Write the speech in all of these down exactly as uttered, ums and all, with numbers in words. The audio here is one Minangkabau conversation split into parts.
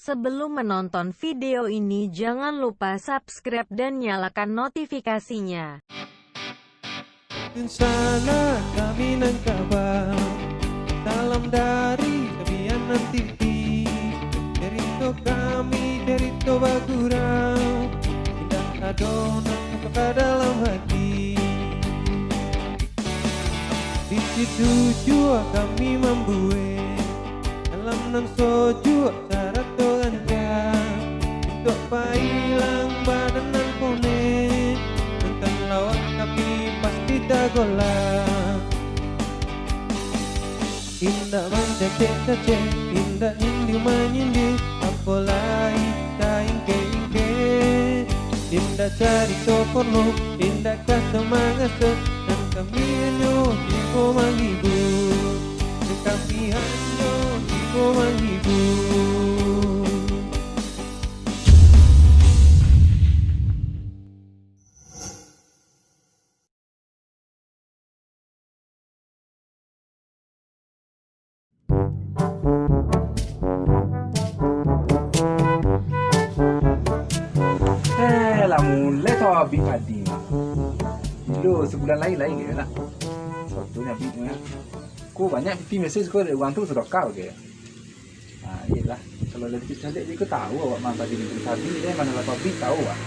Sebelum menonton video ini, jangan lupa subscribe dan nyalakan notifikasinya. Salam kami nan kaba, salam dari Sabianan T V. Cerito kami, cerito bagurau, indak ado nan ka dalam hati. Di situ jua kami mambuek alam nan sojuak sarato rancak, untuak pailang badan nan ponek, nonton lawak tapi pasti tagolak. Indak mancacek-cacek, indak nyindir-manyindir, apo lai taingkek-ingkek. Indak carito porno, indak kaso-mangaso, nan kami hanyo tibo manghibur, nan kami hanyo tibo manghibur. Eh, lah mulai tu abih padi. Gilo, sabulan lai-lai ke lah. Sabetulnyo abih tu, eh. Ko banyak piti mesej ko dari urang tu sudah kau ke. Ha, iyolah. Kalau lah dikit caliak, dia ko tahu awak mah tadi mintak sabi, dia mana lah topik tahu awak.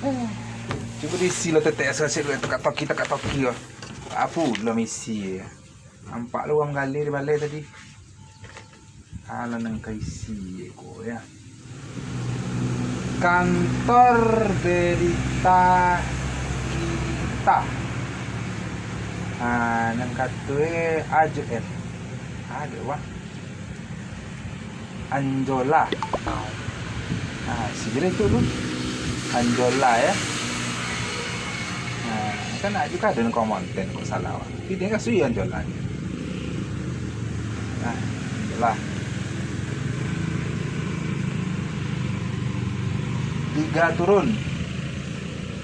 Eh, cubo diisi lah tetek asal-asal dulu, teka-toki, teka-toki lah. Apo lah misi ya? Nampak lah urang manggaleh di balai tadi. Alah, nan ka isi ko ya. Kantor berita kita. Ha, nan kato e Ajo L. Ajo wah. Anjola. Ha, sijil itu tu. Anjola ya. Ha, kan nak juga ada komanten kok salah. Tapi dia kan sui Anjola. Nah, itulah. Tiga turun.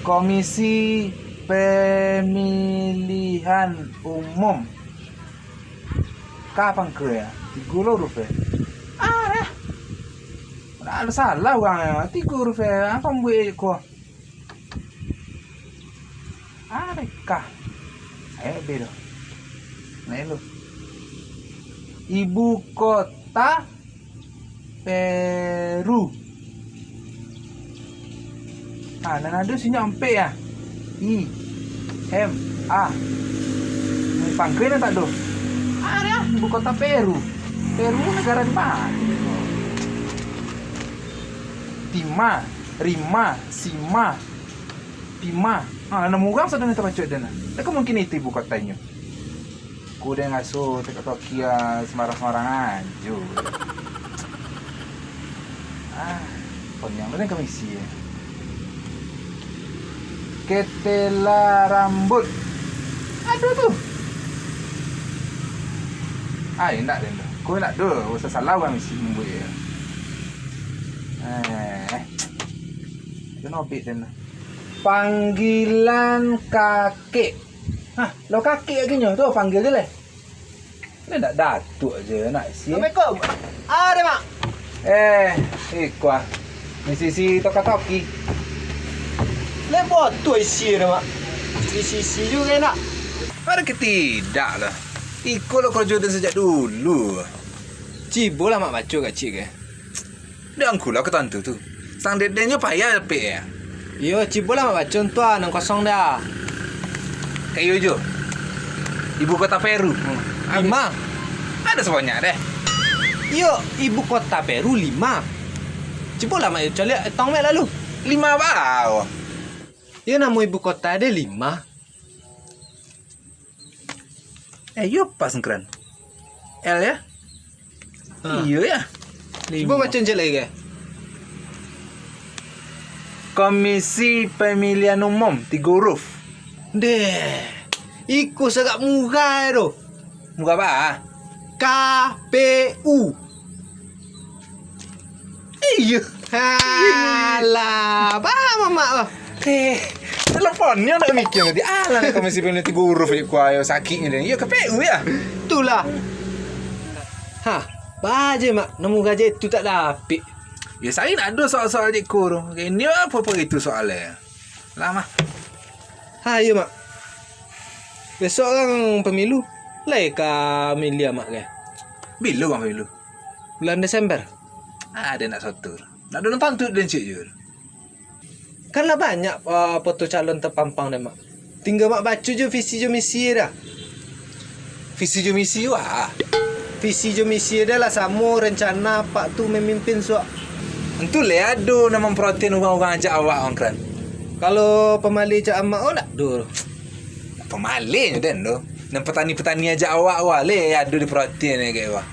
Komisi Pemilihan Umum. Ka pangka ya? Tigo lo huruf e. Ah, dah. Ado salah urang e. Tigo huruf e. Apa buek ko? Arekah. Ayo, B tu. Nah, lu. Ibu kota Peru. Ah, nan ado sinyo ampek ya. I, M, A. Pangka nan tak ado. Ado, ibu kota Peru. Peru negara di mana? Tima, Rima, Sima. Pima. Ha, namo urang sadonyo tabaco den. Takah mungkin itu ibu kotanyo. Ko den raso teka-toki a, sembarang-sembarang ajo. Ah, konyang tu den komisi e. Ketela rambut. Aduh tu. Ah, indak den tu. Ko indak tu, usah salah urang isi mambuek e. Eh, eh. Itu nobik den tu. Panggilan kakek. Hah, lo kakek lagi nyo tu, panggil je leh. Ni ndak datuk je nak isi. Assalamualaikum. Ah, deh, Mak. Eh, iko ah. Ni sisi toka-toki. Leh botuh isi deh, Mak. Isi-isi juga enak. Ada ketidak lah. Iko lo kerja dan sejak dulu. Cibo lah Mak baco kacik ke. Dek angku lah kato tu. Sang dek-dek nyo payah dapek ya. Iyo, cibo lah Mak baco tu ah, nan kosong dah. Kayo jo. Ibu kota Peru. Hmm. Lima. Ada sebanyak deh. Iyo, ibu kota Peru Lima. Cibo lah Mak caliak tong mek lalu. Lima bao. Iyo, namo ibu kota deh Lima. Eh, iyo pas ngkeran. L ya? Ha. Iyo ya. Lima. Cubo baco cek lagi ke? Komisi Pemilihan Umum, tigo huruf. Deh, iko sagak murah tu. Murah ba? K P U. Iyo. Alah, paham amak lah. Eh, telepon ni nak mikir nanti. Alah, nak komisi pemilihan tigo huruf je kuah, yo, sakitnya dia. Yo, K P U ya? Itulah. Ha. Baa je, Mak, namu gajah itu tak dapik. Yo, sari nak ado soal-soal cako tu. Kini apo-apo itu soalnyo. Lah, mah. Ha, iyo, Mak. Besok kan pemilu. Lai ka miliah Mak, kan? Bilo kan pemilu? Bulan Desember. Ah, ado nak sotur. Nak ado nonton tu den cik je. Kan lah banyak, ah, foto calon tapampang deh, Mak. Tingga Mak baco jo visi jo misi dah. Visi jo misi wah. Visi jo misi dah lah samo rencana Pak tu mamimpin suak. Entu lai ado nan mamparatian urang-urang ajak awak, Wan Kran. Kalau pamaleh cak Amak, oh, ndak ado. Pamaleh nyo den tu. Nan patani-patani ajak awak wah lai ado diparatian dek wah.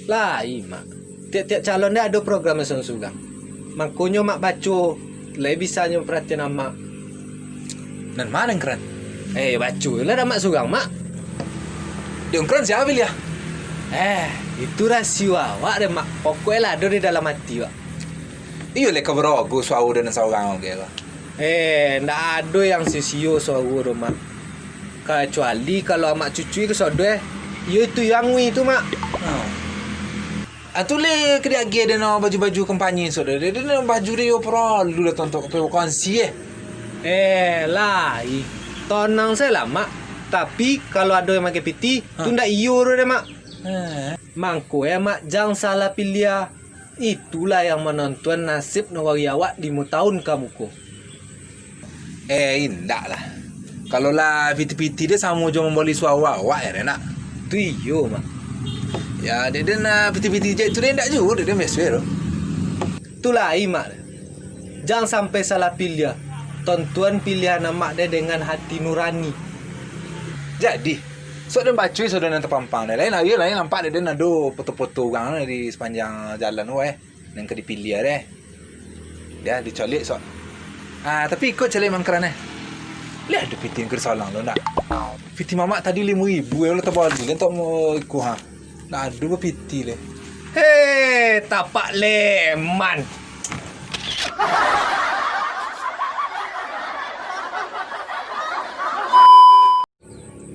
Lai, Mak. Tiap-tiap calon deh ado program surang-surang. Mangkonyo Mak baco, lai bisanyo paratian Amak. Nan ma, Wan Kran? Eh, baco lah dah Mak surang, Mak. Dek Wan Kran sia piliah? Eh, itu rasio awak deh, Mak. Pokoknyo lah ado di dalam ati, Mak. Iyo lai ka barogo suaro dek nan surang, oke lah. Eh, ndak ado yang sisio suaro tu, Mak. Kacuali kalau Amak cucui ka sodo, eh. Iyo itu yang ngui tu, Mak. Hmm. Ah, tu lai ka diagiah dek no baju-baju kampanye sodo. Dek no baju dek yo paralu lah tontok ka konsi, eh. Eh, lai. Tonang sajolah, Mak. Tapi, kalau ado yang makai piti, tu ndak iyo doh deh, Mak. Eh. Mangko, eh, Mak, jan salah piliah. Itulah yang manantuan nasib nagari awak limo taun ka muko. Eh, indak lah. Kalau lah piti-piti deh samo jo mambali suaro awak, ya, nak? Tu iyo, Mak. Ya, dek den, ah, piti-piti je tu deh, indak juo, dek den biaso je tu. Tu lai, Mak. Jan sampai salah piliah. Tontuan pilihan Amak deh dengan hati nurani. Jadi, sok den baco sudah nan tapampang deh. Lain hari lain nampak dek den ado foto-foto urang di sapanjang jalan tu, eh. Nan ka dipiliah deh. Ya, dicolik sok. Ah, tapi iko caliak Wan Kran, eh. Liek ado piti nan ka disalang lo, ndak? Piti mamak tadi limo ribu, eh, lo tabali, kan tak mau iko, ha. Ndak ado bapiti leh. Hei, tapak leman.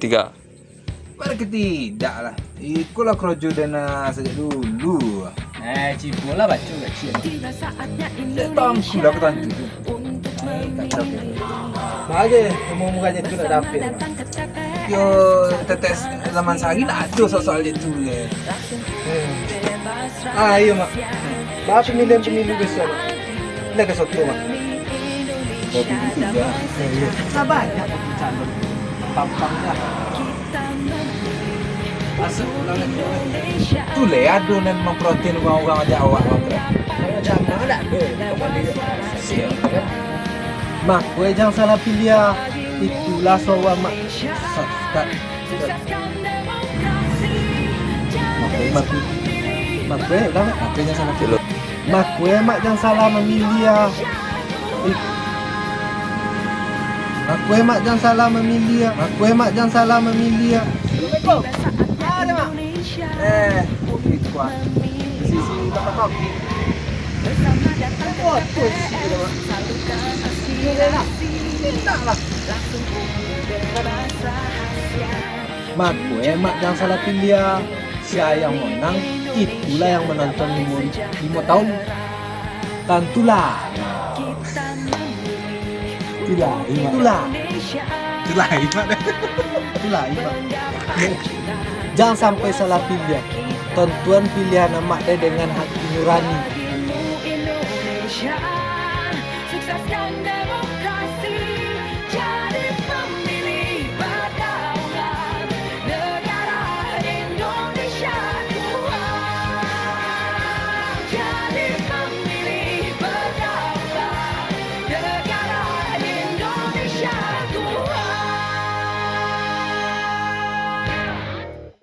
Tiga. Baa kok tidak lah. Iko lah karajo dana sajak dulu. Eh, cubolah baco kecil. Dek tangku lah aku tantu tu. Ai, kacau dia. Bagai, umur-umur tu nak dapek lah. Yo, tetes zaman sehari nak ado soal-soal itu je. Eh. Ah, iyo, Mak. Baa pamilihan pemilu bisuak, Mak? Indak ka soto, Mak? Kopi itu, ya. Lah banyak kopi calon. Pampang dah. Masuk pulang lagi. Tu leh ado nan mamparatian urang-urang ajak awak, Mak. Kalau jamaah dak ado, kembali ke siap, ya. Mak, weh, jan salah piliah. Itulah suaro Mak. Sat, sat. Makoi, makoi. Makoi, ulang, Mak. Makoi jan salah pilih. Makoi, Mak, jan salah mamiliah. Ih. Makoi, Mak, jan salah mamiliah. Makoi, Mak, jan salah mamiliah. Assalamualaikum. Ada, Mak. Eh, kopi kuah. Sisi dapat kopi. Foto isi tu, Mak. Indak lah. Makoi, Mak, jan salah piliah. Sia yang manang, itulah yang manonton limo, limo taun. Tantulah. Itulah, itulah. Itulah, itulah. Itulah, itulah. Jan sampai salah piliah. Tontuan pilihan Amak deh dengan hati nurani.